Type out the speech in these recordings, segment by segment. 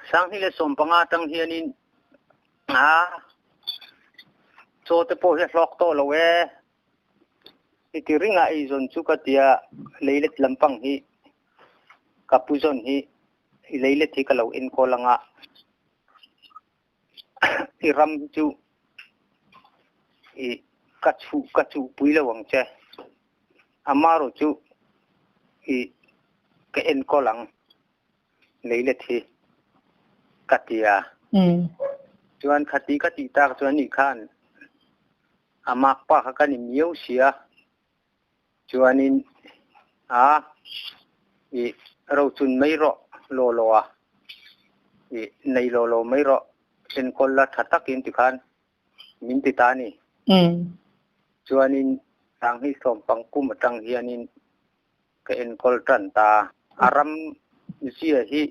2015 atang hianin a chaw te pawh hi a hlawk tawh lo e. Heti ringa eizawn chu ka tia leilet lampang hi ka pu zawn hi i leilet hi ka lo enkawl anga i ram hi chu i ka chhuh ka chuhpui lo ang che. Amarawh chu i ka enkawl ang leilet hi ka ti a. Chuan khati ka tih tak chuan nih khan a makpa kha ka ni miau sia. Chuanin a i rochun mai rawh law law a, i nei law law mai rawh enkawl la tha takin tikhan min ti ta a ni. Chuanin 2010 kum atang hianin ka enkawl tan ta. A ram zia hi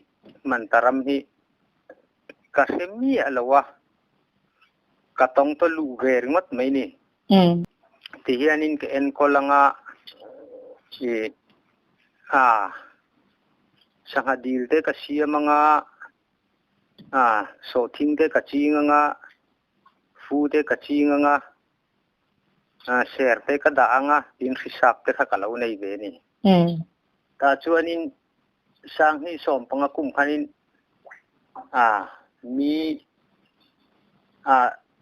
Manta ram hi ka hre miah lo a, ka tawng ta luh ve ringawt mai ni. Ti hianin ka enkawl anga i a sangha dil te ka siam anga a sawhthing te ka ching anga fu te ka ching anga Ser te ka dah anga tin hrisap te kha ka lo nei ve ni. Tah chuanin 2015 kum khanin mi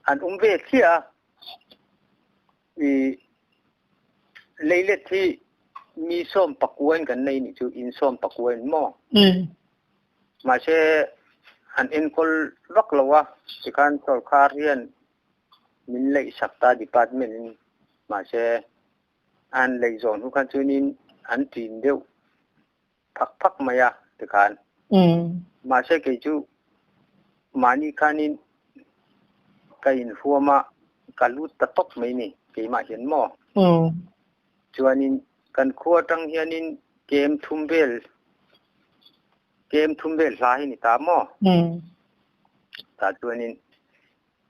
an um ve thliah a, i leilet hi mi 19 in kan nei nih chu, in 19 in maw? Mahse an enkawl vak lo a, tikhan sorkar hian min leih sak ta department in mahse an leih zawh hnu khan chuanin an ṭin deuh phak phak mai a tikhan mahse kei chu mahni khanin ka inhuam a ka lut ta tawp mai ni keimah hian maw chuanin kan khua atang hianin kem thum vel kem thum vel hla hi ni ta maw tah chuanin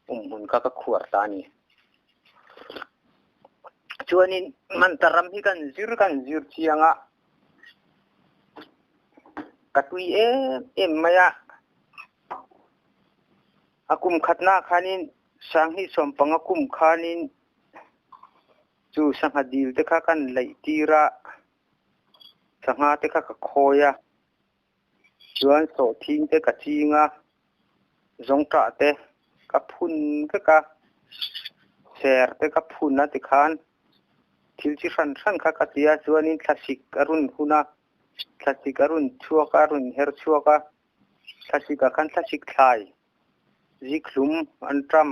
Umhmun kha ka khuar ta a ni. Chuanin Manta ram hi kan zir kan zir chiang a, ka tui em em mai a. A kum khatna khanin 2015 kum khanin chu sangha dil te kha kan laih tir a, sangha te kha ka khawi a. Chuan sawhthing te ka ching a, zawngṭah te ka phun vek a, ser te ka phun a tikhan thil chi hran hran kha ka ti a, chuanin thlasik a rawn hun a, thlasik a rawn chhuak a, a rawn her chhuak a, thlasik ah khan thlasik thlai zikhlum an ṭam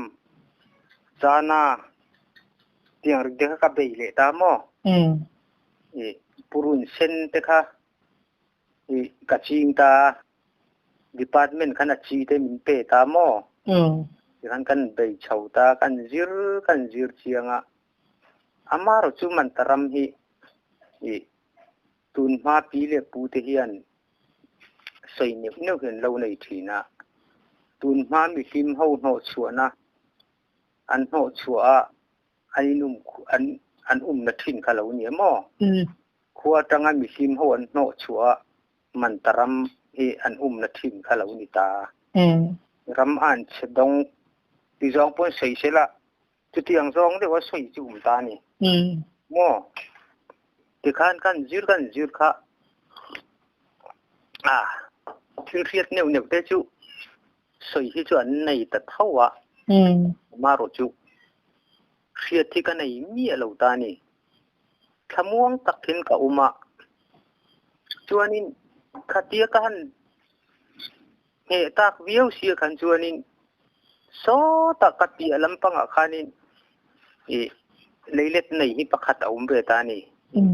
chana tiang rik te kha ka bei leh ta maw? Ih purun sen te kha I ka ching ta department khan a chi te min pe ta maw? Tikhan kan bei chho ta, kan zir kan zir chiang a. Amarawh chu Manta ram hi i tun hma pi leh pu te hian sawi neuh neuh hi an lo nei thin a. Tun hma mihlim ho hnawhchhuahna an hnawhchhuah a an inum an an umna thin kha lo ni maw? Khua atanga mihlim ho an hnawh chhuah a, Manta ram hi an umna thin kha lo ni ta. Ram a an chhe dawng ti zawng pawn sawi se la, chutiang zawng deuha sawi chu um ta a ni. Maw? Tikhan kan zir kan zir kha a thil hriat neuh neuh te chu sawi hi chu an nei ta tho a, amarawh chu hriat hi ka nei miah lo ta a ni. Thlamuang takin ka awm a, chuanin khatia ka han ngheh tak viau sia khan chuanin sawtah ka piah lampangah khanin ih leilet nei hi pakhat a awm ve ta a ni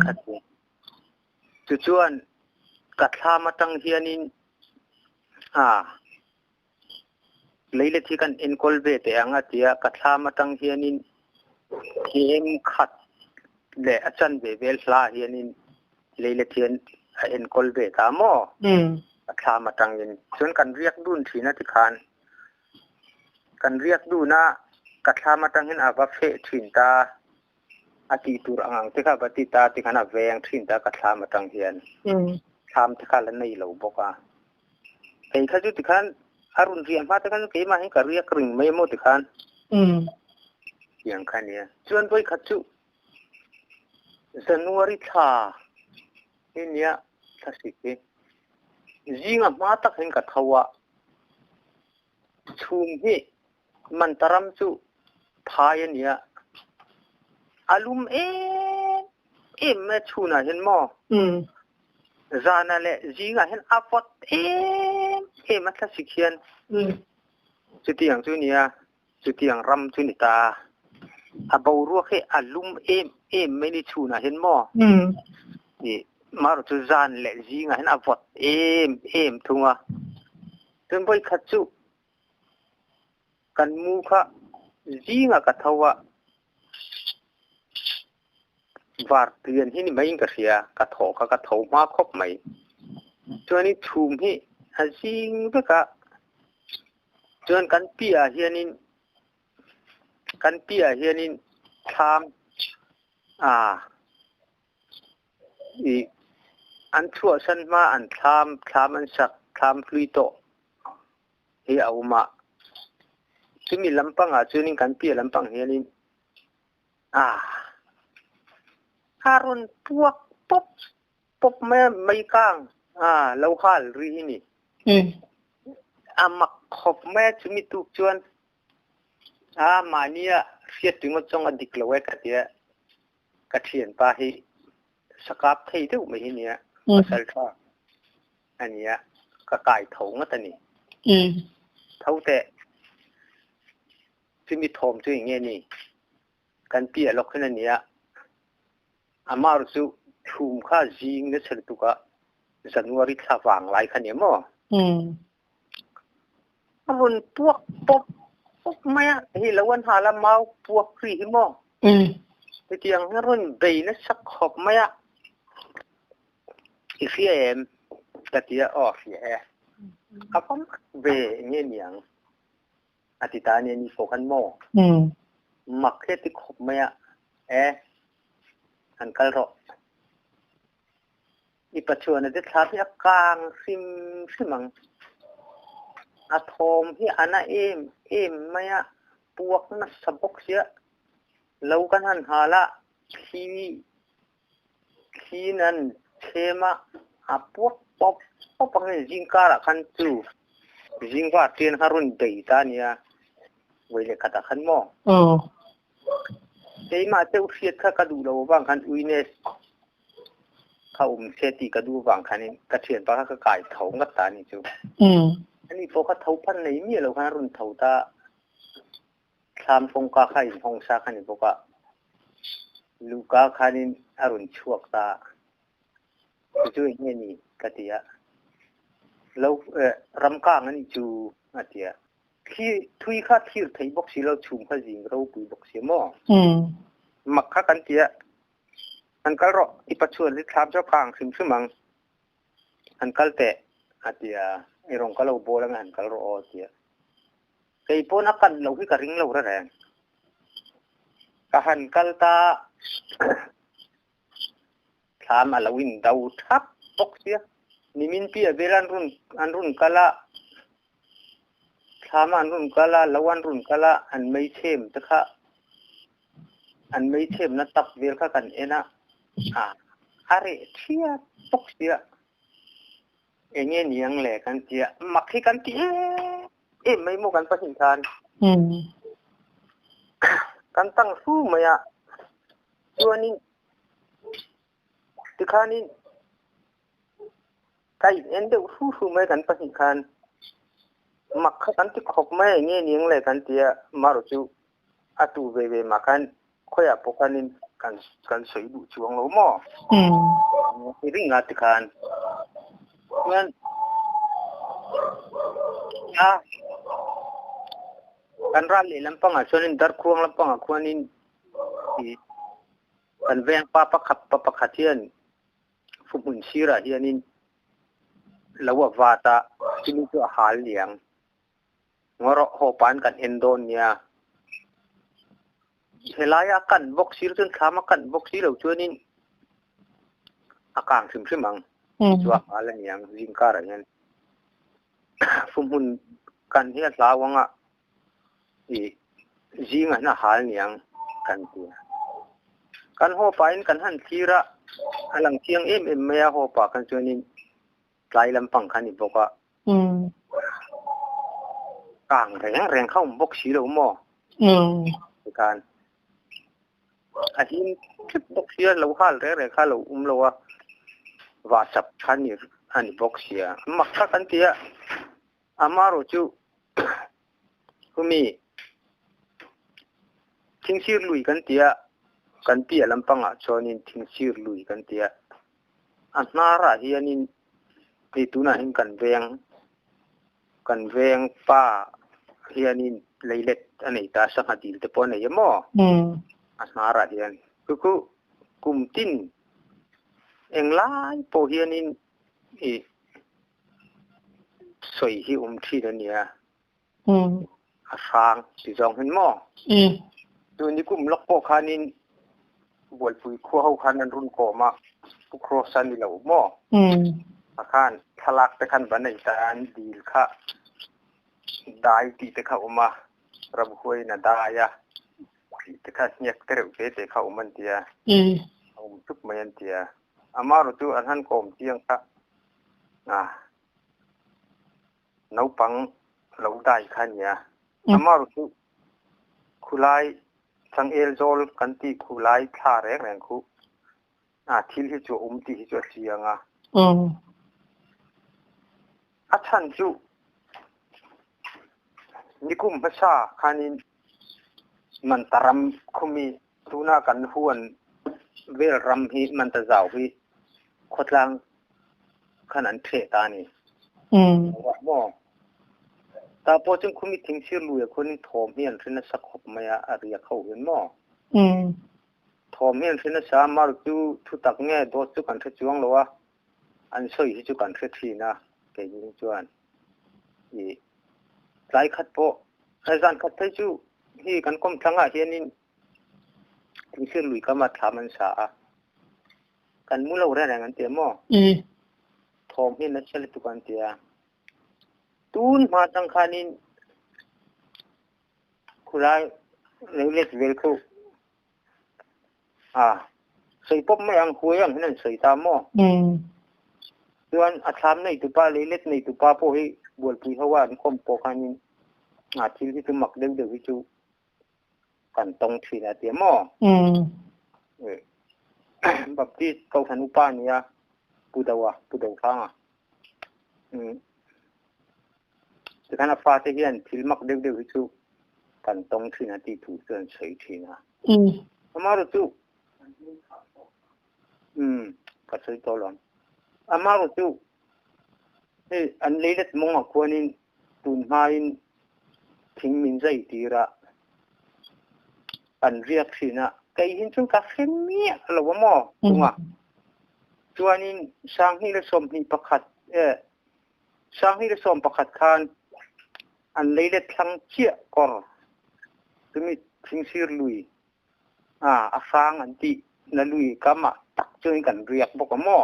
khat hi. Chu chuan ka thlam atang hianin a Leilet hi kan enkawl ve teh ang a ti a, ka thlam atang hianin kem khat leh a chanve vel hla hianin leilet hian a enkawl ve ta maw? Ka thlam atangin. Chuan kan riak dun thin a tikhan kan riak dun a, ka thlam atangin a va feh thin ta, a tih tur ang ang te kha va ti ta tikhan a veng thin ta ka thlam atang hian. Thlam te kha la nei lo bawk a. Kei kha chu tikhan. A rawn riah hma te khan keimah hi ka riak ring mai emaw tikhan. Tiang kha nia. Chuan vawikhat chu January thla hi nia thlasik hi zinga hma tak hin ka tho a, chhum hi Mantaram chu phai a nia. A lum em em mai chhunah hian maw? Zanah leh zingah hian a vawt em em a thlasik hian. Chutiang chu nia, chutiang ram chu ni ta. A boruak hi a lum em em mai ni chhunah hian maw? Marawh chu zan leh zingah hian a vawt em em thung a. Chuan vawikhat chu Kan mu kha zingah ka tho a, var tlian hi ni maiin ka hria, ka thawh kha ka tho hma khawp mai. Chuanin chhum hi a zing vek a, chuan kan piahah hianin kan piahah hianin thlam ah Ih, an chhuahsan hma an thlam, thlam an sak, thlam hlui tawh hi a awm a. Chumi lampangah chuanin kan piah lampang hianin ah a rawn puak pawp pawp mai a, mei kang ah lo hal rih hi ni. A mak khawp mai a, chumi tuk chuan ah mahnia hriat ringawt zawng a dik lo e ka ti a. Ka thianpa hi sakap thei deuh mai hi nia, pasal tha a nia, ka kai tho ngat a ni. Tho teh, chumi thawm chu eng nge ni? Kan piah lawk hian a nia, amah erawh chu thum kha zing nasa lutuk a, January thla vang lai kha nia maw? A rawn puak pawp pawp mai a, hei lo an hal a mau puak ri hi maw? Hetiang hian rawn bei nasa khawp mai a, i hria em? Ka ti a, aw hria e. A va mak ve eng nge niang? A ti ta a nia ni fawh khan maw? Mak hi a ti khawp mai a, e han kal rawh. I Pathian te thla hi a kang hrim hrim ang. A thawm hi a na em em mai a, puak nasa bawk sia. Lo kan han hal a, thli thli nan chhem a, a puak pawp pawp ang in zingkarah khan chu zingvar ṭian kha rawn bei ta a nia, vawi leh khatah khan maw? Keimah deuh hriat kha ka duh lo avang khan uines kha um se tih ka duh avang khanin ka thianpa kha ka kai tho ngat ta a ni chu. Ani pawh kha tho phan nei miah lo khan a rawn tho ta, thlam kawngka kha a inhawng sa kha ni bawk a, luhka khanin a rawn chhuak ta. Chu chu eng nge ni ka ti a, lo ramkang a nih chu a ti a. Thli thui kha thlir theih bawk si lo, chhum kha zing ropui bawk si maw? Mak kha kan ti a, Han kal rawh, i pachuan hi thlam chu a kang hrim hrim ang, han kal teh, a ti a, i rawn ka lo bawl ange han kal rawh aw, a ti a. Kei pawn a kan loh hi ka ring lo reng reng. Ka han kal ta Thlam a lo in do thap bawk sia. Nimin piah vel an rawn an rawn kal a, thlam an rawn kal a, lo an rawn kal a, an meichhem te kha an meichhemna tap vel kha kan en a, ah a reh thiat bawk sia. Eng nge ni ang le kan ti a, mak hi kan ti em em mai maw kan pahnih khan. Kan tang hru mai a, chuanin Tikhanin ka in en deuh hru hru mai kan pahnih khan mak kha kan ti khawp mai eng nge ni ang le kan ti a, marawh chu a tu ve ve mah khan khawiah pawh khanin kan kan sawi duh chuang lo maw? I ring a tikhan chuan a kan ral leh lampangah chuanin darkhuang lampangah khuanin Kan veng pa pakhat pa pakhat hian fuhmun sirah hianin lo a vat a, chumi chu a hal niang. Ngawrawh haw pa'n kan en dawn nia. Helaia a kan bawk sir chuan thlam a kan bawk si lo chuanin a kang hrim hrim ang. Chu a hal a niang zingkarah hian fuhmun. Kan hi a hlau anga i zingah hian a hal niang kan ti a. Kan haw pahin kan han thlir a, a lang chiang em em mai a, haw pah khan chuanin tlai lampang kha a ni bawk a. Kang reng reng kha awm bawk si lo maw? Tikhan a him ṭhep bawk sia, lo hal reng reng kha a lo awm lo a, vahchap kha a ni bawk sia. Mak kha kan ti a. Amarawh chu khumi thingsir lui kan ti a, kan piah lampangah chuanin thingsir lui kan ti a, a hnarah hianin hei tunah hian kan veng kan veng pa hianin leilet a nei ta, sangha dil te pawh a nei emaw a hnarah hian chu chu kum tin englai pawh hianin ih Sawi hi awm thin a nia. A hrang ti zawng hin maw? Chu nikum lawk pawh khanin Bualpui khua ho khan an rawn kawm a, Pu Cross a ni lo maw? A khan thlalak te khan va nei ta an dil kha dai tih te kha awm a, Ramhuaiin a dai a tih te kha hniak te reuh te te kha awm an tia. A awm tup mai an tia. Amarawh chu an han kawm chiang kha a naupang lo dai kha a nia. Amarawh chu khulai changel zawl kan tih khulai thla reng reng khu a thil hi chu a awm tih hi chu a chiang a. A chhan chu nikum hmasa khanin Mantaram khumi Tuna kan huan vel ram hi Manta zau hi khawtlang khan an ṭheh ta a ni. Maw? Ta pawh chuan khumi thingthir lui ah khuanin thawm hi an hre nasa khawp mai a, a riak ho hian maw? Thawm hi an hre nasa a, mar chu thu tak nge dawt chu kan hre chuang lo a, an sawi hi chu kan hre thin a, keini hi chuan i tlai khat pawh, zan khat phei chu hi kan kawmthlang ah hianin Thingthir lui kam ah thlam an sa a, kan mu lo reng reng an ti a maw? Thawm hi nasa lutuk an ti a. Tun hma tang khanin khulai lo let vel khu a sawi pawp mai ang huai ang hian an sawi ta maw? Chuan a thlam neitupa leilet neitupa pawh hi bualpui ho a an kawm pawh khanin a thil hi chu mak deuh deuh hi chu kan tawng thin a tia maw? Baptist Kohhran upa a nia, Pu Doa, Pu Dothanga. Tikhan a fate hian thil mak deuh deuh hi chu kan tawng thin a tih thu chu an sawi thin a. Amaherawh chu, ka sawi tawh lo ang. Amaherawh chu, hei an leilet mawngah khuanin Tun hmain thing min zai tir a, an riak thin a, kei hin chuan ka hre miah lo a maw tunga. Chuanin 2021 eh 2011 khan an lei let thlang chiah kawr chumi thingsir lui a a hrang an tih na lui kam ah tak chuan kan riak bawk a maw?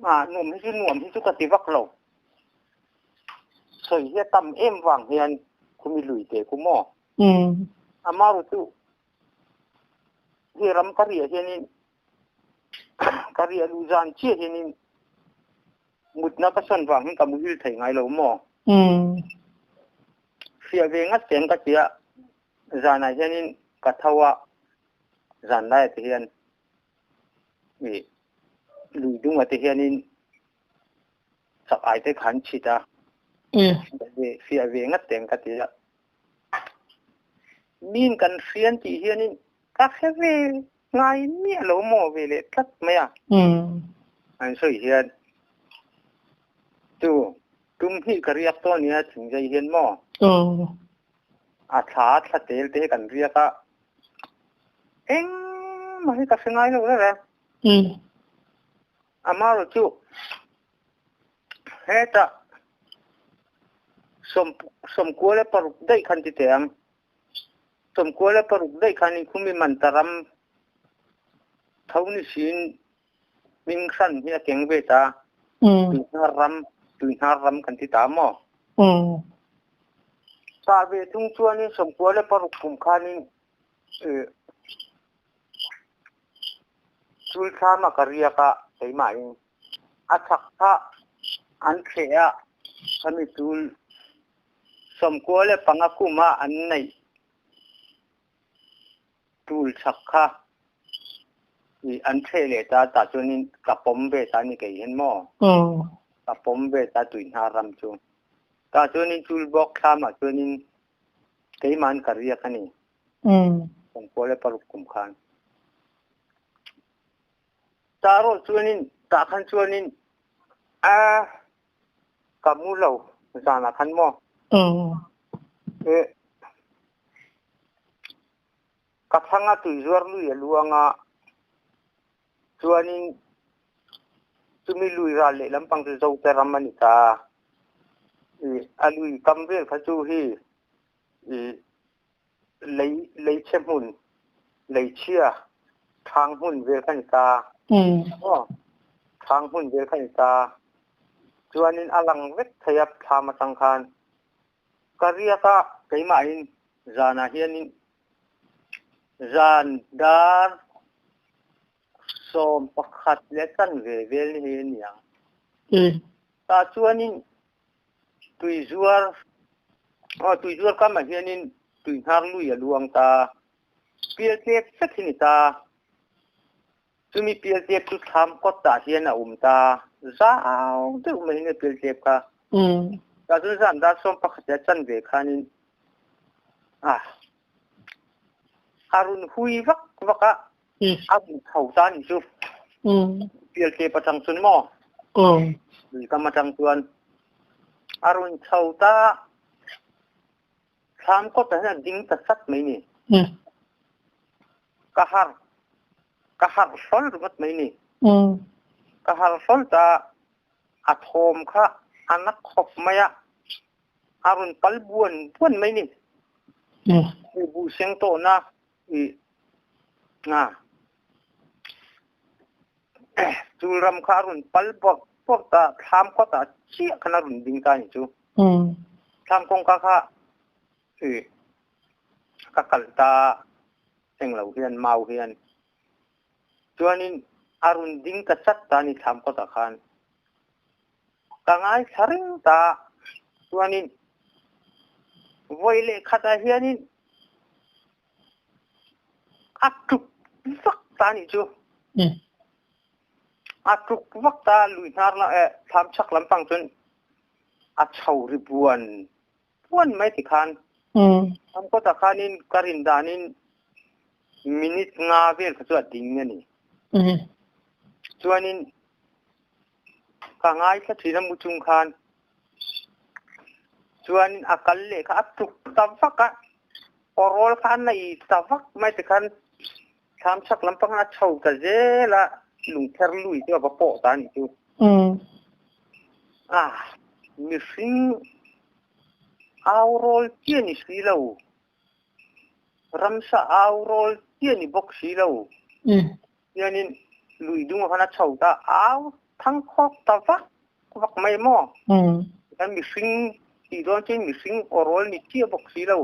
A nuam hi chu nuam hi chu ka ti vak lo. Sawi hi a tam em vang hian khumi lui te khu maw? Amaru chu hi ram ka riah hianin ka riah luh zan chiah hianin mutna ka sawn vang hian ka muhil thei ngai lo maw? Hriah ve ngat teng ka tia zanah hianin ka tho a, zan laiah te hian ih lui dungah te hianin chak ai te kha an chhit a, hriah ve ngat teng ka tia. Min kan hrian tih hianin ka hre ve ngai miah lo maw ve leh tlat mai a. An sawi hian chu Tum hnih ka riak tawh ania thingzai hian maw? A thla thla tel te hi kan riak a, engmah hi ka hre ngai lo reng reng. Amaherawh chu hetah 96 daih khan ti teh ang. 96 daih khan inkhumi Mantaram tho ni siin Hming hran hi a keng ve ta. Tuihnar ram, Tuihnar ram kan ti ta maw? Mm. Ta ve thung chuanin 96 kum khanin eh, chul thlama ka riak a keimahin a chak kha an thleh a khami chul 95 kuma an neih tul chak kha i an thleh leh ta tah chuanin ka pawm ve ta ni kei hian maw Mm. ka pawm ve ta tuihnar ram chu tah chuanin chul bawk thlamah chuanin keiman ka riak a ni Mm. 96 kum khan ta ro chuanin tah khan chuanin a ka mu lo zanah khan maw Mm. e ka thanga tui zuar lui a luanga chuanin chumi lui ral leh lampang chu zo te ram ani ta i a lui kam vel kha chu hi i lei lei chhe hmun lei chhia thang hmun vel kha ni ta Mm. aw thang hmun vel kha ni ta chuanin a lang vek thei a thlam atang khan ka riaka keimahin zanah hianin zan dar 11 leh chan ve vel ni hi aniang Mm. ta chuanin tuizuar aw tuizuar kamah hianin tuihnar lui a luang ta pial tlek vek hi ni ta chumi pial tlek chu thlam kawt tah hian a awm ta zau deuh mai hi pial tlek kha Mm. ta chuan zan dar 11 leh chan ve khanin a a run hui vak vak a Mm. a run chho ta ni chu Mm. pial tlep atang chuan maw Mm. lui kam atang chuan a run chho ta thlam kawt ah hian a ding ta sat mai ni Mm. ka har ka har hlawl ringawt mai ni Mm. ka har hlawl ta a thawm kha a na khawp mai a a run pal buan buan mai ni Mm. bu seng tawh na i nga chul ram kha a run pal bawk bawk ta thlam kawt ah chiah khan a run ding ta ni chu Mm. thlam kawngka kha i ka kal ta englo hian mau hian chuanin a run ding ta chat ta ni thlam kawt ah khan ka ngai thla ring ta chuanin voi leh khatah hianin a tuk vak ta ni chu Mm. a tuk vak ta lui hnar la e thlam chak lampang chuan a chho ri buan buan mai ti khan Mm. thlam kawtah khanin ka rin danin minute nga vel kha chu a ding ani Mm. chuanin ka ngai thla thin a mu chung khan chuanin a kal leh kha a tuk ta vak a awrawl kha a nei ta vak mai ti khan thlam chak lampang a chho ta zel a lungther lui chu a va pawh ta ni chu Mm. a mihring aurawl chi ani si lo ramsa aurawl chi ani bawk si lo Mm. hianin lui dung khan a chho ta au thang khawk ta vak vak mai maw Mm. kan mihring tih dawn chuan mihring awrawl ni chiah bawk si lo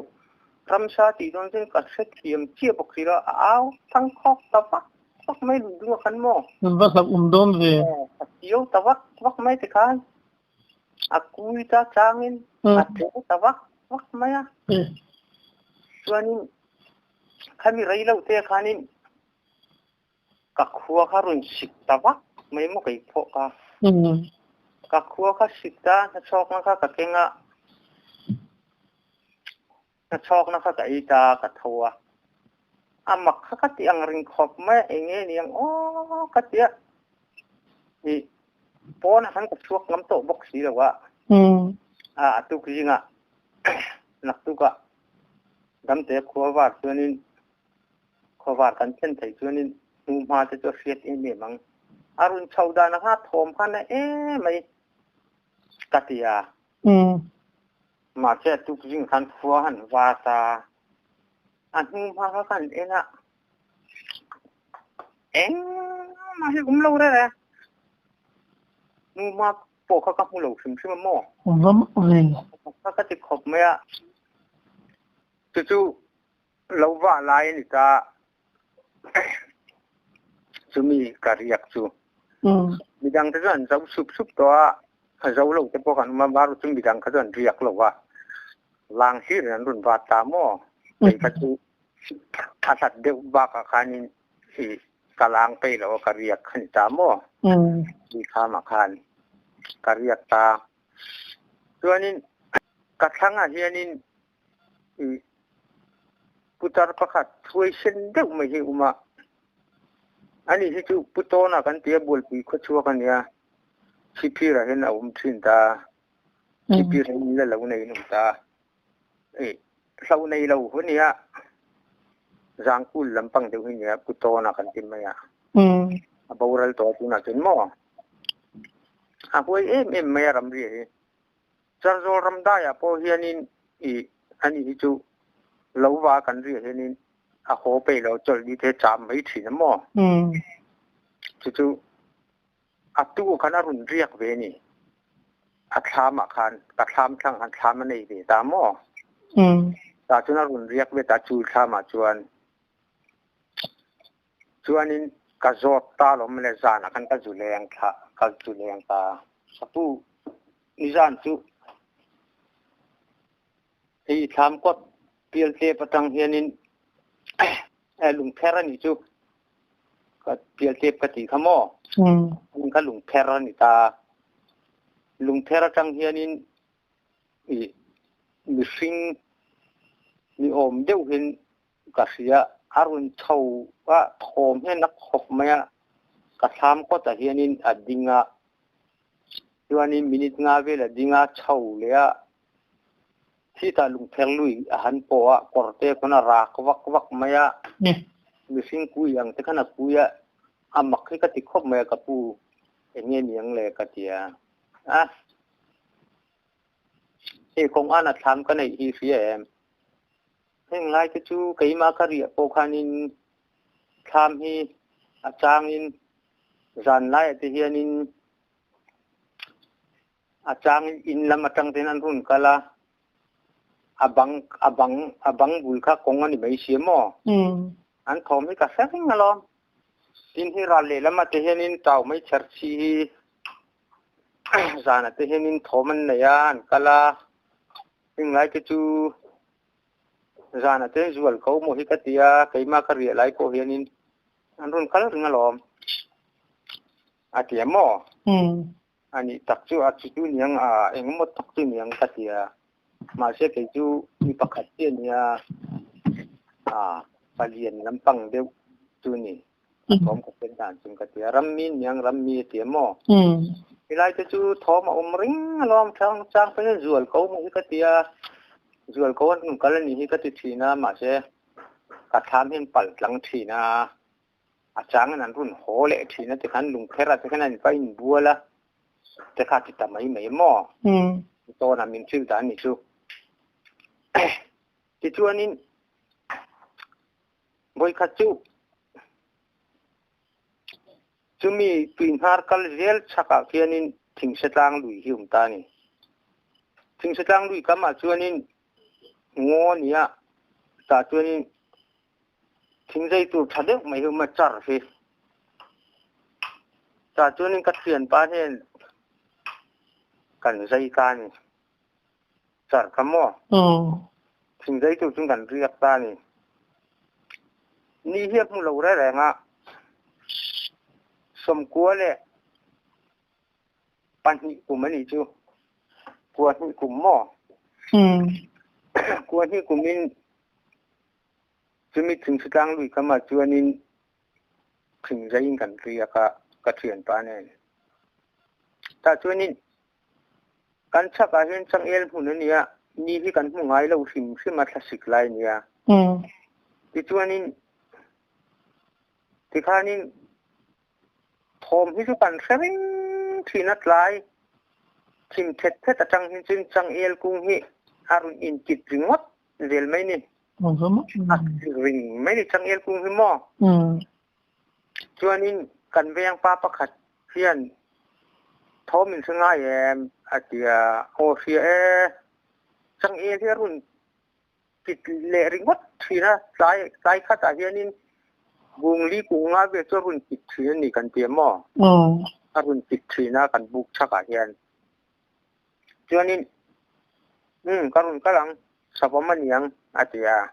ramsa tih dawn chuan ka hrethiam chiah bawk si lo a au thang khawk ta vak vak mai lui dung khan maw Va hlauh awm dawn ve. a chiau ta vak vak mai ti khan a kui ta changin Mm. a tle ta vak vak mai a Mm. chuanin khami rei lo te khanin ka khua kha run sik ta vak mai maw kei pawh ka Mm. ka khua kha sik ta na chawk na kha ka kenga na chawk na kha ka ei ta ka tho a a mak kha ka ti ang ring khawp mai enge niang aw ka tia i pawn ah khan ka chhuak ngam tawh bawk si lo a Mm. a a tuk zinga nak tuka damte khua var chuanin khua var kan thlen thei chuanin hnu hma te chu a hriat em em ang a run chho dan kha thawm kha na em mai ka ti a Mm. ma che tuk zing khan khua han va ta a hnu hma kha kan en a eng ma hi um lo re re nu ma pawh kha ka hmu lo hrim hrim a maw Va mak ve. Ka ti khawp mai a. Chu chu lo vah lai a ni ta. Chumi ka riak chu. Midang te chu an zo sup sup tawh a, a zo lo te pawh kan awm a, maru chu midang kha chu an riak lo a. Lang hlir in an rawn vat ta maw? Kei kha chu a hlat deuh bakah khanin i ka lang peih lo a, ka riak kha ni ta maw? Tui khamah khan ka riak ta. Chuanin ka thlangah hianin i putar pakhat thuai sen deuh mai hi a awm a. Ani hi chu Pu Tawna kan tia Bualpui khawchhuak a nia. Chhiphirah hian a awm thin ta. Chhiphir hi in la lo nei in awm ta. I hlo nei lo hu nia. Zangkul lampang deuh hi nia Pu Tawna kan ti mai a. A boral tawh tunah chuan maw? A huai em em mai a ramri hi. Charzawl ramdaiah pawh hianin i ani hi chu lo va kan riah hianin a haw peih lo chawlh ni te cham mai thin a maw? Chu chu A tu khan a rawn riak ve ni. A thlam ah khan, ka thlam thlang khan thlam a nei ve ta maw? Tah chuan a rawn riak ve ta chu thlam ah chuan. Chuanin ka zawt ta lawm le zan ah khan ka zu leng thla, ka zu leng ta. Ka pu, nizan chu hei thlam kawt pialtlep atang hianin lungpher a nih chu. Ka pialtlep ka tih kha maw? Ka lungpher a ni ta. Lungpher atang hianin i mihring ni awm deuh hin ka hria. A rawn chho a, thawm hian a khawp mai a. Ka thlam kawtah hianin a ding a. Chuanin minute nga vel a ding a, chho leh a. Khitah lungpher lui a han pawh a, kawr te khawn a rak vak vak mai a, mihring kui ang te khan a kui a, a mak hi ka ti khawp mai a ka pu, eng nge ni ang le ka ti a, a hei kawng an a thlam ka neih hi hria em? Heng lai te chu keimah ka riah pawh khanin thlam hi a changin zan laiah te hianin A changin inn lam atang ten an rawn kal a, a bang a bang a bang bul kha kawng a ni mai si maw? An thawm hi ka hre reng alawm. Tin hi ral lehlam ah te hianin tau mai chher chhi hi zanah te hianin thawm an nei a, an kal a, heng lai te chu zanah te zual ko maw hi ka ti a, keimah ka riah lai pawh hianin an rawn kal reng alawm. A ti a maw? A nih tak chu a chu chu niang a engemaw tak chu niang ka ti a, mahse kei chu mi pakhat chiah nia a palian lampang deuh chu ni a thawm ka hriat dan chung ka ti a, rammi niang rammi a ti a maw? Helai te chu thawm a awm ring alawm chang chang pawn zual ko maw hi ka ti a, zual ko an rawn kal a nih hi ka ti thin a, mahse ka thlam hian palh tlang thin a. A changin an rawn haw leh thin a tikhan lungpher ah te khan an va inbual a te kha ti ta mai mai maw? Tawnah min hrilh dan ni chu. Tichuanin vawikhat chu chumi tuihnar kal zel chhakah khianin Thingsetlang lui hi awm ta a ni. Thingsetlang lui kamah chuanin ngaw nia tah chuanin Thing zai tur tha deuh mai hi awm a char hi. Tah chuanin ka thianpa hian kan zai ta a ni. Char kha maw? Thing zai tur chuan kan riak ta a ni. Ni hi a hmu lo reng reng a, sawmkua leh pahnih kum a nih chu. Kua hnih kum maw? Kua hnih kumin Chumi thingthutlang lui kamah chuanin thing zaiin kan riak a, ka thianpa nen. Tah chuanin kan chhakah hian changel hmun a nia, ni hi kan hmu ngai lo hrim hrim a thlasik lai a nia. Tichuanin tikhanin thawm hi chu kan hre reng thin a tlai thim thet thet atang hi chuan changel kung hi a rawn inkit ringawt zel mai ni. A ring mai ni changel kung hi maw? Chuanin kan veng pa pakhat hian thawm in hre ngai em? A ti a, aw hria e. Changel hi a rawn kit leh ringawt thin a, tlai tlai khatah hianin Bungli kung nga vel chu a rawn kit thin a ni kan ti a maw? A rawn kit thin a kan buk chhakah hian. Chuanin, Umm, ka rawn kal ang, savawm a ni ang, a ti a.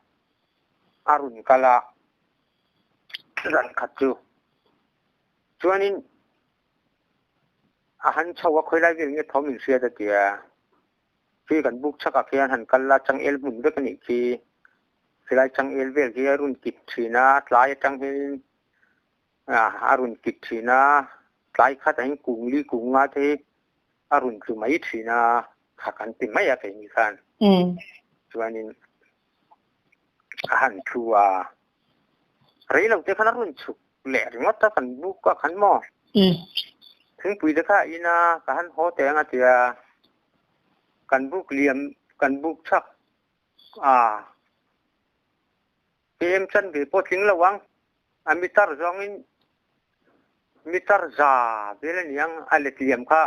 A rawn kal a, zan khat chu. Chuanin, a han chho a, khawilai vel nge thawm in hriat a ti a. Khi kan buk chhakah khian han kal la, changel hmun vek a nih khi. Khilai changel vel hi a rawn kit thin a, tlai atang hianin a rawn kit thin a, tlai khat ah hian kung li kung nga te hi a rawn tlu mai thin a, kha kan ti mai a keini khan. Chuanin a han thu a, rei lo te khan a rawn chhuk leh ringawt a kan buk a khan maw. Thingpui te kha a in a, ka han haw teh ang a ti a. Kan buk liam kan buk chak a KM chanve pawh tling lo ang a mitar zawngin mitar za vel a ni ang a let liam kha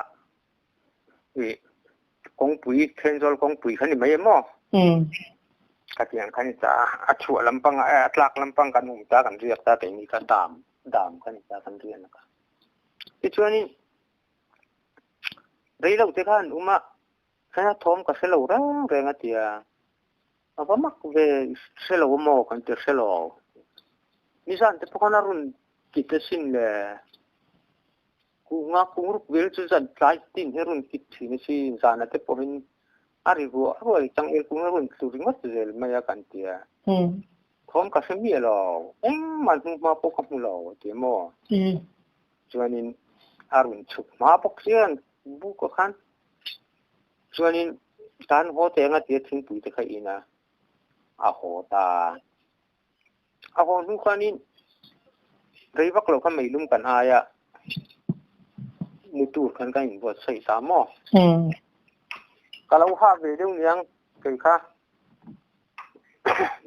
ih kawngpui Thenzawl kawngpui kha ni mai em aw khatiang kha ni ta a chhuah lampang a tlak lampang kan um ta kan riak ta keini kha dam dam kha ni ta kan riahna kha tichuanin Rei lo te khan um a, khaina thawm ka hre lo reng reng a ti a, a va mak ve i hre lo a maw kan ti hre lo. Nizan te pawh khan a rawn kit asin le, kunga kungruk vel chu zan tlai tin hi a rawn kit thin asin, zana te pawhin a ri ruah ruai changel kung a rawn tlu ringawt zel mai a kan ti a, thawm ka hre miah lo, engmah hnuhma pawh ka hmu lo a ti a maw. Chuanin a rawn chhuk hma bawk chian buk ah khan chuanin tan haw teh anga tia thingpui te kha in a, a haw ta. A haw hnu khanin rei vak lo kha meilum kan ai a, mu tur khan kan inbuatsaih ta maw? Ka lo hah ve deuh niang kei kha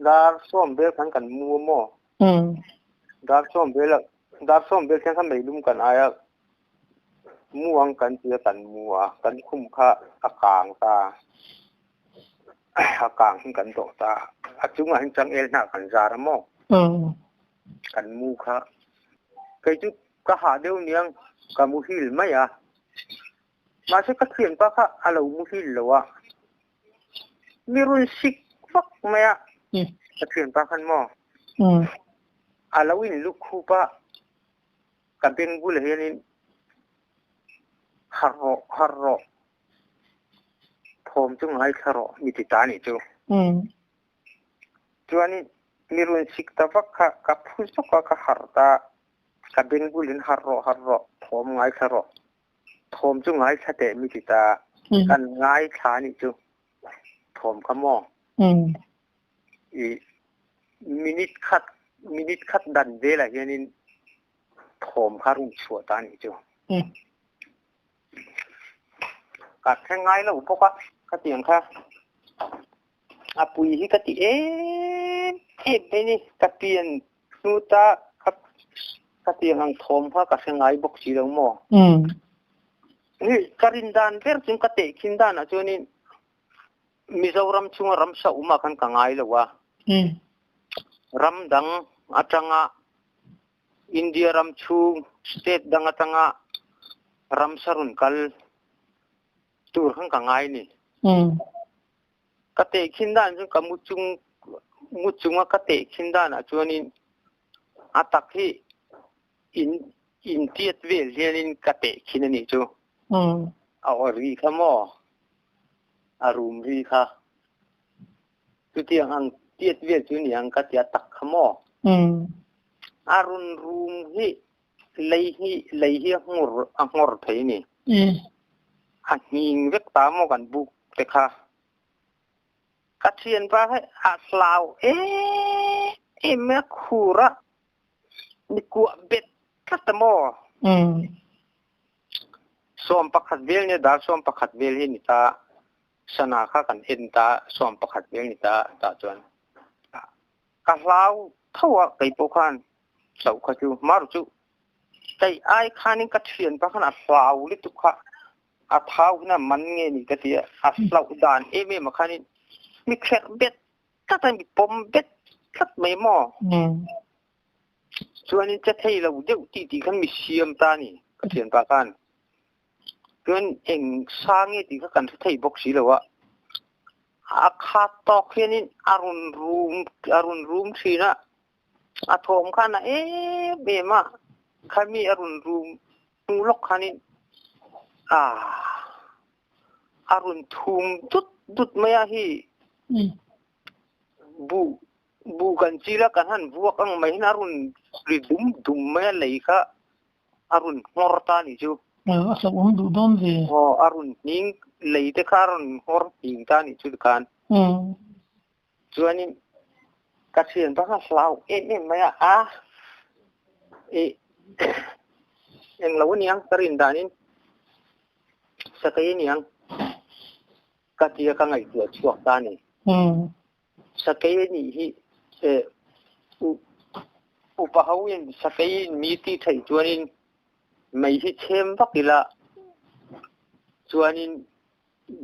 dar sawm vel khan kan mu a maw? Dar sawm vel ah Dar sawm vel khian kha meilum kan ai a, mu ang kan ti a kan mu a, kan khum kha a kang ta, a kang hin kan dawh ta, a chungah hin changel hnah kan zar a maw? Kan mu kha kei chu ka hah deuh niang ka muhil mai a, mahse ka thianpa kha a lo muhil lo a, Mi rawn sik vak mai a, ka thianpa khan maw a lo in luk khup a, ka beng bulah hianin harh rawh harh rawh thawm chu ngaithla rawh mi ti ta anih chu. Chuanin mi rawn sik ta vak kha ka phu zawk a, ka harh ta, ka beng bulin harh rawh harh rawh thawm ngaithla rawh. Thawm chu ngaithla teh mi ti ta. Kan ngaithla anih chu. Thawm kha maw? I minute khat minute khat dan velah hianin thawm kha rawn chhuah ta anih chu. Ka thleng ngai lo bawk a khatiang kha. A pui hi ka ti em em mai ni. Ka pian hnu ta ka tiang ang thawm kha ka hre ngai bawk si lo maw? Hi ka rin dan ber chung ka tehkhin danah chuanin Mizoram chunga ramsa awmah khan ka ngai lo a. Ram dang atanga India ram chhung state dang atanga ramsa rawn kal tur khan ka ngai ni. Ka tehkhin dan chu ka mu chung mu chunga ka tehkhin danah chuanin a tak hi in intiat vel hianin ka tehkhin a nih chu. A aw ri kha maw? A rum ri kha. Chutiang ang tiat vel chu ni ang ka ti a tak kha maw? A run rum hi Lei hi lei hi a nghawr a nghawr thei a ni. A nghing vek ta maw kan buk te kha. Ka thianpa hi a hlau em em mai a, khur a ni kuah bet tlat a maw. 11 vel nia dar 11 vel hi ni ta sana kha kan en ta 11 vel ni ta tah chuan ka hlau tho a kei pawh khan Hloh kha chu mar chu kei ai khanin ka thianpa khan a hlau lutuk kha a thau hian a man nge ni ka ti a, a hlauh dan em em ah khanin Mi kherh bet tlat a, mi pawm bet tlat mai maw? Chuanin che thei lo deuh tih tih khan mi siam ta a ni, ka thianpa khan. Chuan eng sa nge tih kha kan hre thei bawk si lo a. A khat tawk hianin a rawn rum a rawn rum thin a, a thawm khan a em em a, khami a rawn rum hnu lawk khanin ah a rawn thum dut dut mai a hi buh buh kan chil a kan han vuak ang mai hian a rawn ri dum dum mai a lei kha a rawn nghawr ta a nih chu. A hlauhawm duh dawn ve. Aw a rawn hning lei te kha a rawn nghawr hning ta a nih chu tikhan. Chuanin ka thian bak a hlau em em mai a, a ih englo aniang ka rin danin sakei aniang ka tia ka ngaihtuah chhuak ta a ni. Sakei anih hi eh upa ho in sakei in mi tih theih chuanin mei hi chhem vak ila chuanin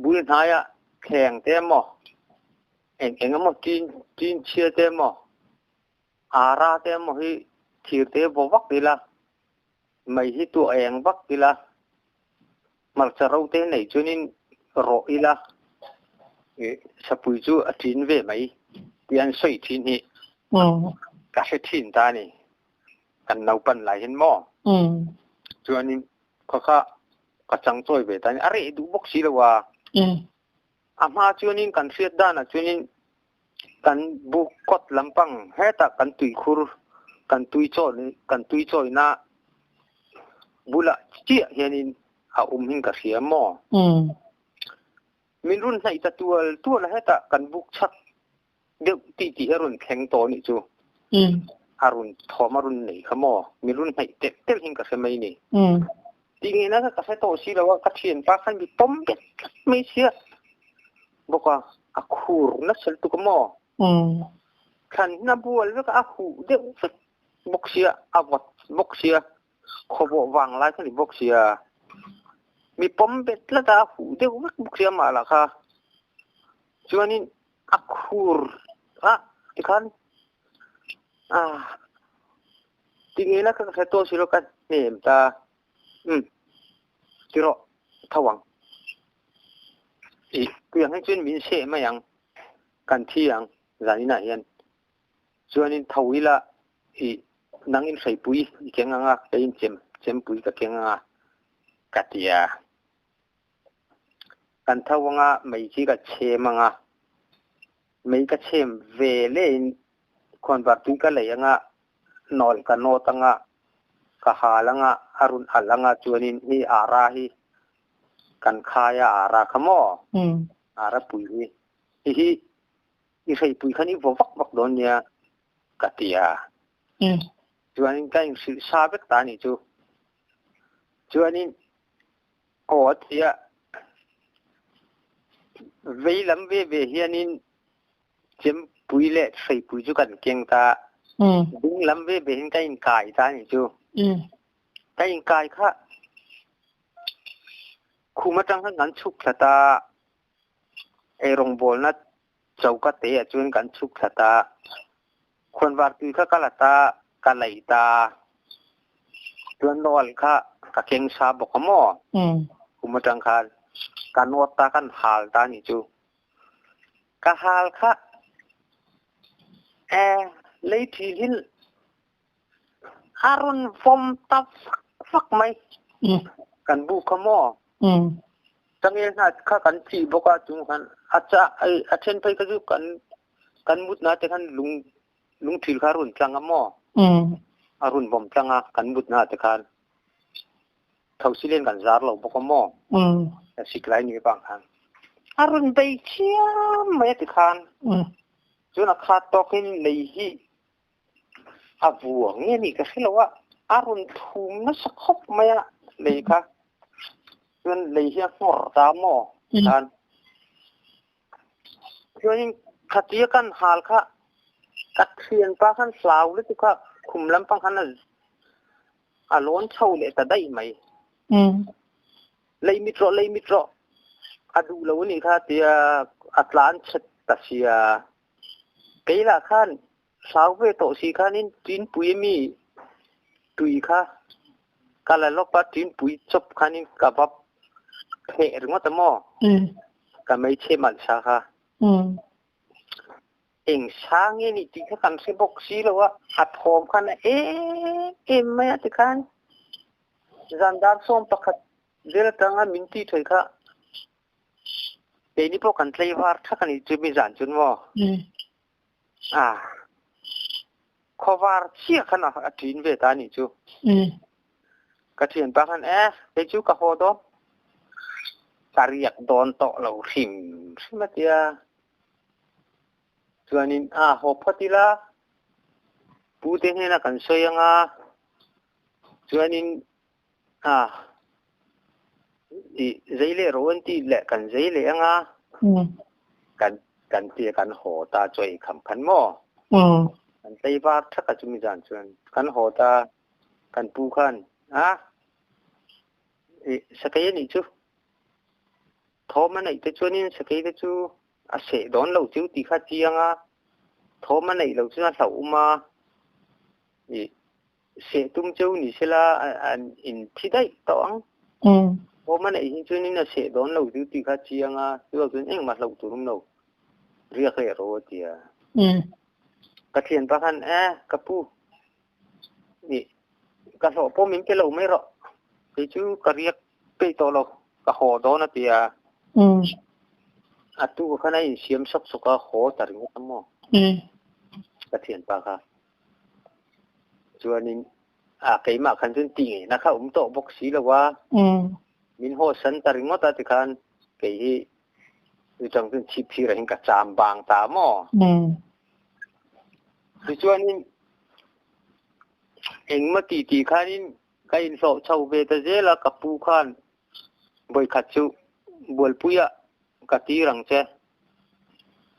Bul hnaiah thleng te emaw, eng eng emaw tin tin chhia te emaw, ara te emaw hi thir te vaw vak ila, mei hi tuah eng vak ila, hmarcha ro te nei chuanin rawh ila, ih sapui chu a ṭin ve mai tih an sawi ṭhin hi ka hre ṭhin ta a ni. Kan naupan lai hin maw? Chuanin kha kha ka chang chawi ve ta a ni. A reh duh bawk si lo a. A hma chuanin kan hriat danah chuanin kan buk kawt lampang hetah kan tuikhur kan tui chawi kan tui chawina bulah chiah hianin a awm hin ka hria maw? Min rawn hnaih ta tual tual a hetah kan buk chak deuh tih tih hi a rawn thleng tawh anih chu. A rawn thawm a rawn nei kha maw? Mi rawn hnaih telh telh hin ka hre mai ni. Tih ngei na kha ka hre tawh si lo a, ka thianpa khan mi pawm bet tlat mai sia bawk a, a khur nasa lutuk a maw? Thlan hin a bual vek a, a huh deuh vek bawk sia, a vawt bawk sia, khawvawh vang lai kha ni bawk sia. Mi pawm bet tlat a, a huh deuh vek bawk sia amah lah kha. Chuanin a khur a tikhan a ti ngei la ka hre tawh si lo ka hnem ta um ti rawh tho ang ih tiang hi chuan min seh mai ang kan thi ang zaninah hian chuanin tho ila ih nang in hreipui i keng ang a keiin chem chempui ka keng ang a ka ti a. Kan tho anga mei khi ka chhem anga, mei ka chhem ve lehin khawnvar tui ka lei anga, nawl ka nawt anga, ka hal anga, a run alh anga chuanin hi ara hi kan khai a, ara kha maw? Ara pui hi. Hi hi i hreipui khan i vaw vak vak dawn nia ka ti a. Chuanin ka inhrilh sa vek ta a nih chu. Chuanin Aw a ti a, vei lam ve ve hianin chempui leh hreipui chu kan keng ta a, ding lam ve ve hian ka inkai ta a nih chu. Ka inkai kha khum atang khan kan chhuk thla ta a, eirawngbawlna choka te ah chuan kan chhuk thla ta a, khuanvar tui kha ka la ta, ka lei ta, chuan nawlh kha ka keng sa bawk a maw? Kum atang khan ka nawt ta kan hal ta a nih chu. Ka hal kha e lei thil hi a rawn vawm ta fak fak mai. Kan buk kha maw? Changel hna kha kan thih bawk a chung khan a cha a then phei kha chu kan kan mutna te khan lung lungthil kha a rawn tlang a maw? A rawn vawm tlang a kan mutna te khan. Thosilen kan zar lo bawk a maw? Sik lai ni vang khan. A rawn bei chiam mai a ti khan. Chuan a khat tawkin lei hi A vuang nge ni ka hre lo a, a rawn thum nasa khawp mai a lei kha. Chuan lei hi a nghawr ta maw khan. Chuanin khatia kan hal kha ka thianpa khan hlau lutuk kha khum lampang khan a lawn chho leh ta daih mai. Lei mit rawh, lei mit rawh a duh lo a nih kha tia a tlan chhet ta. ta sia. Kei lah khan hlau ve tawh si khanin Tinpui ami tui kha ka la lawp a, Tinpui chawp khanin ka va pheh ringawt a maw? Ka hmeichhe malh sa kha. Eng sang nge nih tih kha kan hre bawk si lo a, a thawm khan a em em mai a tikhan zan dar 11 vel atanga min tih thei kha keini pawh kan tlei var thak a nih chu mi zan chuan maw a khawvar chiah khan a ṭin ve ta a nih chu. Ka thianpa khan e kei chu ka haw dawn ka riak dawn tawh lo hrim hrim a tia. Chuanin a haw phawt ila pute hnena kan sawi anga chuanin a i zei leh rawh an tih leh kan zei leh anga kan kan tia kan haw ta chaw ei kham khan maw kan tlei var thak a chumi zan chuan kan haw ta kan pu khan a i sakei anih chu. Thawm a neih te chuanin sakei te chu a seh dawn lo chu tih kha chiang a, thawm a neih loh chuan a hlauhawm a, ih seh tum cheu ni sela an inthi daih tawh ang. Thawm a neih hi chuanin a seh dawn lo chu tih kha chiang a, chuvang chuan engmah hlauh tur awm lo, riak leh rawh a ti a. Ka thianpa khan, E ka pu, ih ka hlawh pawh min pe lo mai rawh, kei chu ka riak peih tawh lo, ka haw dawn a ti a. A tu khan a insiam sawk sawk a, haw ta ringawt a maw? Ka thianpa kha. Chuanin a keimah khan chuan tih ngeihna kha awm tawh bawk si lo a. Min haw san ta ringawt a tikhan kei hi chutang chuan chhip phirah hian ka cham bang ta maw? Tichuanin engmaw tih tih khanin Ka inhlawh chho ve ta zel a, ka pu khan vawikhat chu Bualpuiah ka tir ang che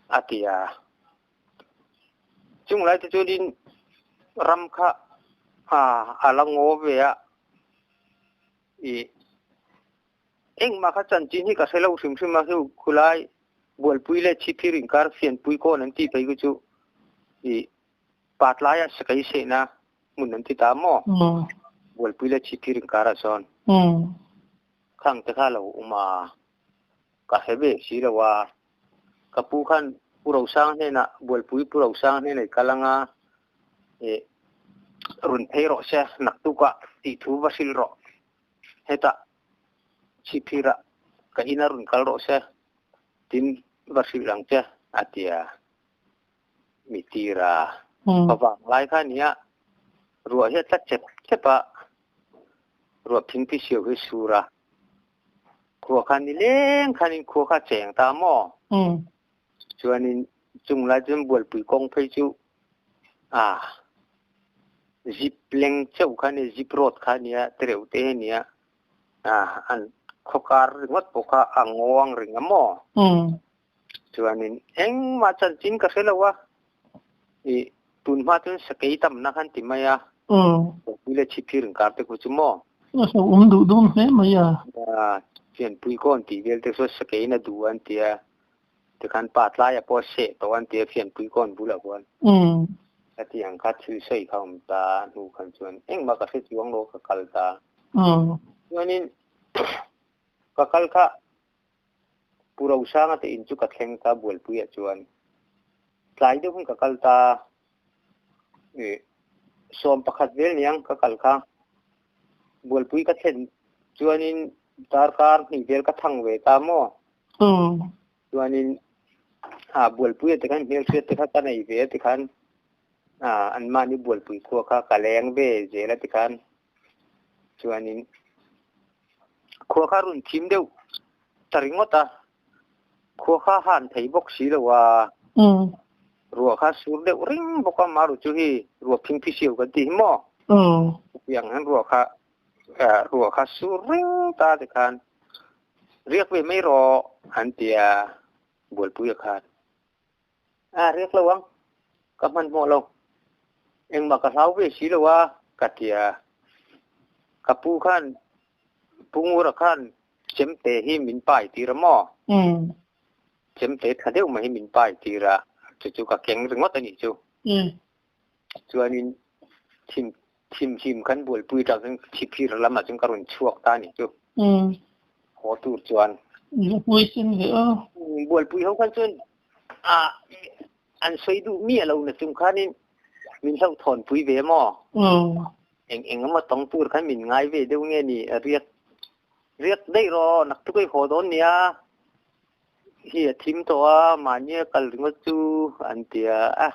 a ti a. Chung lai te chuanin ram kha a la ngaw ve a, ih engmah kha chanchin hi ka hre lo hrim hrim a, heu khulai Bualpui leh Chhiphir inkar Fianpui kawn an tih phei khu chu ih Patlaia sakai sehna hmun an ti ta maw? Bualpui leh Chhipphir inkarah sawn khang te kha lo awm a, ka hre ve si lo a. Ka pu khan Pu Rosang hnenah, Bualpui Pu Rosang hnenah i kal anga ih rawn phei rawh se, naktukah tih thu va hrilh rawh. Hetah Chhipphirah ka ina rawn kal rawh se, tin va hrilh ang che a ti a. Mi tir a, ka vang lai kha nia, ruah hi a tla chep chep a, ruah phingphi siau hi sur a, khua kha ni leng khanin khua kha cheng ta maw? Chuanin chung lai chuan bualpui kawng phei chu a zip leng chauh kha nia, zip road kha nia, tereuh te hi nia, a an khawkar ringawt pawh kha a ngawng ring a maw? Chuanin engmah chanchin ka hre lo a, ih tun hma chuan sakei tamna khan ti mai a, Pui leh Chhipphir inkar te khu chu maw? A hlauhawm duh dawn hle mai a. Fianpui kawn tih vel te chu sakeiin a duh an ti a, tikhan pa tlaia pawh a seh tawh an ti a Fianpui kawn bulah khuan. Hetiang kha thil sawi kha awm ta hnu khan chuan engmah ka hre chuang lo ka kal ta. Chuanin ka kal kha Pu Rosanga te in chu ka thleng ta Bualpuiah chuan tlai deuh hun ka kal ta ih 11 vel niang ka kal kha Bualpui ka thlen chuanin darkar hnih vel ka thang ve ta maw chuanin ah Bualpuia te khan hmelhriat te kha ka nei ve a tikhan ah anmahni Bualpui khua kha ka leng ve zel a tikhan chuanin Khua kha rawn thim deuh ta ringawt a, khua kha han thei bawk si lo a, ruah kha sur deuh ring bawk a, maru chu hi ruah phingphi siau kan tih hi maw? Chutiang hian ruah kha ruah kha sur ring ta tikhan riak ve mai rawh an ti a, Bualpuia khan a riak lo ang, ka hmanhmawh lo, engmah ka hlau ve si lo a ka ti a, ka pu khan Pu Ngura khan chemte hi min pai tir a maw? Chemte tha deuh mai hi min pai tir a, chu chu ka keng ringawt a nih chu. Chuanin thim thim hlim khan bualpui tang chuan chhiphir lamah chuan ka rawn chhuak ta a nih chu. Haw tur chuan. Huaisen ve a. Bualpui ho khan chuan a an sawi duh miah lo na chung khanin min hlauhthawnpui ve maw? Eng eng emaw tawng tur khan min ngai ve deuh nge ni? Riak riak daih rawh, nak chu ka i haw dawn nia. Hi a thim tawh a, mahni a kal ringawt chu an ti a,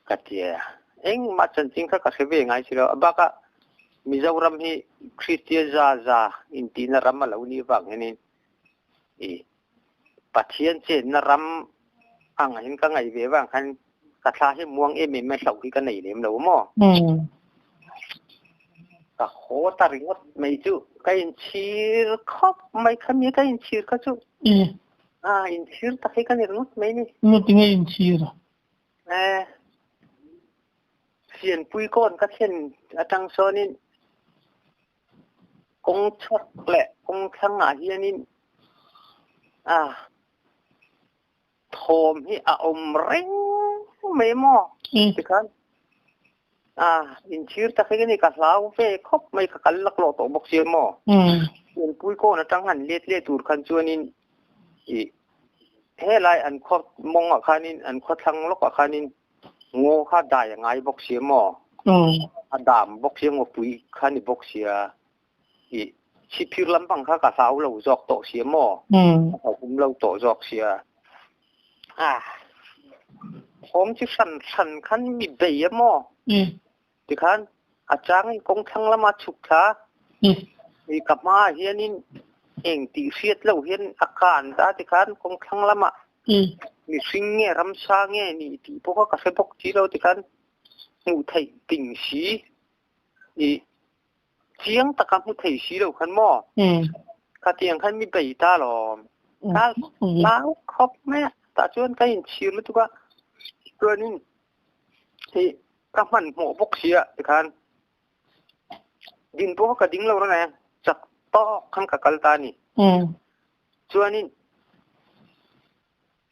ka ti a. Engmah chanchin kha ka hre ve ngai si lo. A bakah Mizoram hi Kristian za za intihna ram a lo nih vang hianin i Pathian chenna ram ang in ka ngaih ve vang khan ka thla hi muang em em mai hlauh hi ka nei lem lo maw? Ka haw ta ringawt mai chu ka inchhir khawp mai kha mi ka inchhir kha chu. A inchhir tak hi ka ni ringawt mai ni. Nge tinge inchhir a? Eh, Sianpui kawn ka thlen atang sawnin Kawng chhak leh kawng thlangah hianin a thawm hi a awm reng mai maw? Tikhan a inchhir tak hi ka ni, ka hlau ve khawp mai, ka kal laklawh tawh bawk sia maw? Pianpui kawn atang han let leh tur khan chuanin ih helai an khaw mawngah khanin an khaw thlang lawkah khanin Ngaw kha dai a ngai bawk sia maw? A dam bawk sia ngawpui kha ni bawk sia. I chhiphir lampang kha ka hlau lo zawk tawh sia maw? Ka hlauhawm lo tawh zawk sia. Ah, thawm chi hran hran khan mi bei a maw? Tikhan a changin kawng thlang lama chhuk thla i ka hmaah hianin eng tih hriat loh hian a kan ta tikhan kawng thlang lamah mihring nge ramsa nge ni tih pawh kha ka hre bawk si lo tikhan hmuh theih ping si i chiang taka hmu thei si lo khan maw khatiang khan mi bei ta lawm ka hlau khawp mai a tah chuan ka inchhir lutuk a chuanin Hi ka hmanhmawh bawk si ah tikhan din pawh ka ding lo reng e, chak tawk khan ka kal ta a ni. Chuanin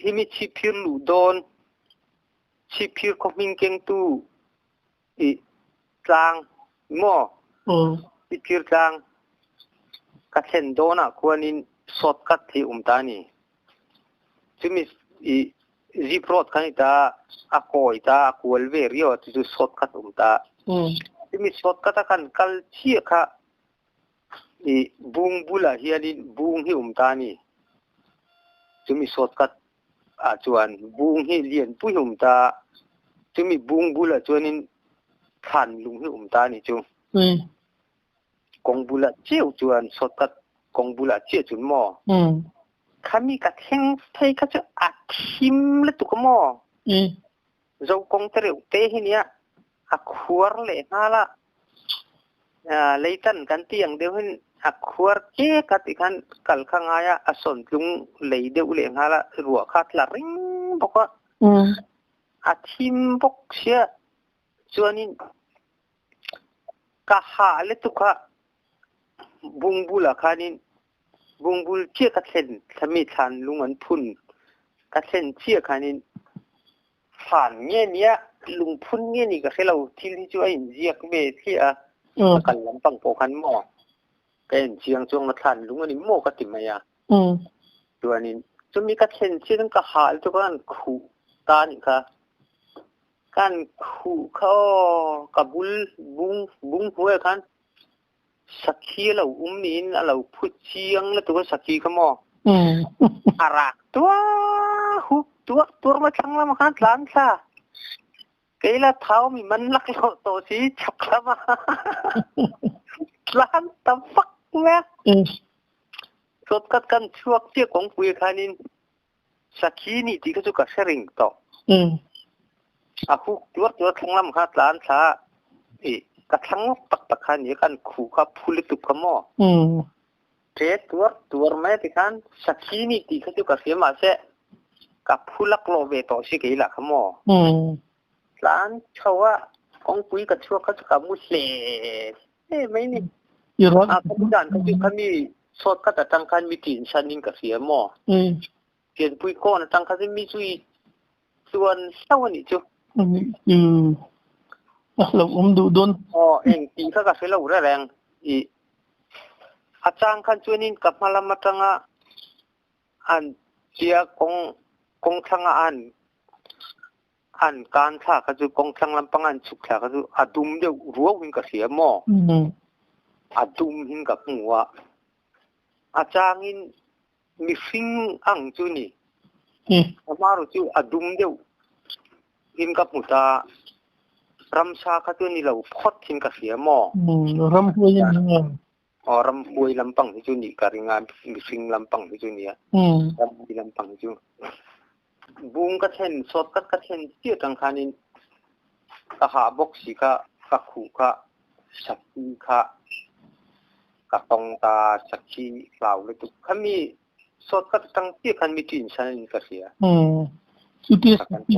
himi chhipphir luh dawn, chhipphir khaw hming kengtu i tlang maw? Chhipphir tlang ka thlen dawnah khuanin shortcut hi a um ta a ni. Chumi i zip road khan i ta a kawi ta a kual ve riau a chu shortcut um ta. Chumi shortcut a kan kal chiah kha i bung bulah hianin bung hi um ta a ni. Chumi shortcut ah chuan bung hi lian pui hi um ta. Chumi bung bulah chuanin thlan lung hi um ta a ni chu. Kawng bulah chiah chuan shortcut kawng bulah chiah chun maw? Khami ka thleng phei kha chu a thim lutuk a maw? Zo kawng te reuh te hi nia a khuar leh nghal a. Leitan kan tih ang deuh hin a khuar kek a tih khan kal kha ngai a, a sawn tlung lei deuh leh nghal a, ruah kha a tla reng bawk a. A thim bawk sia chuanin Ka hah lutuk a, bungbul ah khanin bungbul chiah ka thlen thlami thlan lung an phun ka thlen chiah khanin thlan nge nia lungphun nge ni ka hre lo thil hi chu a inziak ve thliah a ka kal lampang pawh khan maw ka en chiang chuang a thlan lung a ni maw ka ti mai a chuanin chumi ka thlen chiah chuan ka hah lutuk a an khuh ta a nih kha. Kan khuh kha aw, ka bul bung bung hnuaiah khan sakhi a lo um niin a lo phu chiang lutuk a sakhi kha maw. A rak tuah huk tuah tuar mai thlang lamah khan tlan thla. Kei la thau mi man lak lo tawh si chhak lamah tlan ta vak mai a. Shortcut kan chhuak chiah kawngpui ah khanin Sakhi nih ti kha chu ka hre ring tawh. A huk tuar tuar thlang lam kha tlan thla i ka thlang tak tak kha ni kan khu kha phu lutuk kha maw. Ṭe tuar tuar mai ti khan sakhi nih ti kha chu ka hria mahse ka phu laklawh ve tawh si kei lah kha maw. Tlan chho a kawngpui ka chhuak kha chu ka mu hle hle mai ni. A ka dan kha chu khami shortcut atang khan mi tin san in ka hria maw. Pianpui kawn atang kha chu mi chu i chuan hlauh a nih chu. A nih chu. A hlauhawm duh dawn. Aw, eng tih kha ka hre lo reng reng. I a chang khan chuanin ka hma lam atanga an tia kawng kawng thlanga an an kan thla kha chu kawng thlang lampanga an chhuk thla kha chu a dum deuh ruau in ka hria maw? A dum hin ka hmu a. A changin mihring ang chu ni. A hmarawh chu a dum deuh in ka hmu ta. Ramsa kha chu ni lo phawt in ka hria maw? Ramhuai a ni nga. Aw, ramhuai lampang hi chu nih ka ring a, mihring lampang hi chu nia. Ramhuai lampang hi chu. Bung ka thlen, shortcut ka thlen chiah tang khanin ka hah bawk si kha, ka khuh kha, sakhi kha ka tawng ta, sakhi hlau lutuk. Khami shortcut atang chiah khan mi ṭin san in ka hria. Chutia sakhi,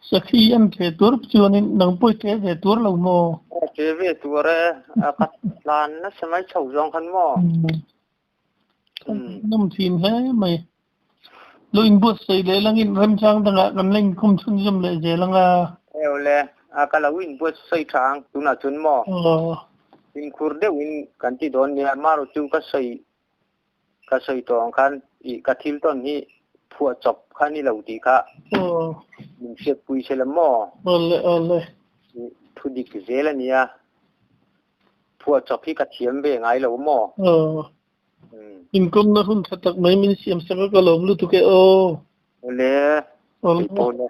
sakhi an ṭhe tur chuanin nang pawh i ṭhe ve tur lo maw? Aw, ṭhe ve tur e, ka tlan nasa mai chho zawng khan maw? Nawm thin hle mai. Lo inbuatsaih leh langin remchang dangah kan la inkhawm chhunzawm leh zel ang a. Ewle, ka lo inbuatsaih tha ang tunah chuan maw? Fimkhur deuhin kan ti dawn nia, marawh chu ka sawi ka sawi tawh ang khan ih ka thil tawn hi phuah chawp kha ni lo tih kha min hriatpui se la maw? Awle, awle. Thu dik zel a nia. Phuah chawp hi ka thiam ve ngai lo maw? Aw. Inkawmna hun tha tak mai min siam sak a ka lawm lutuk e aw. Awle. Awle. Keipawh le.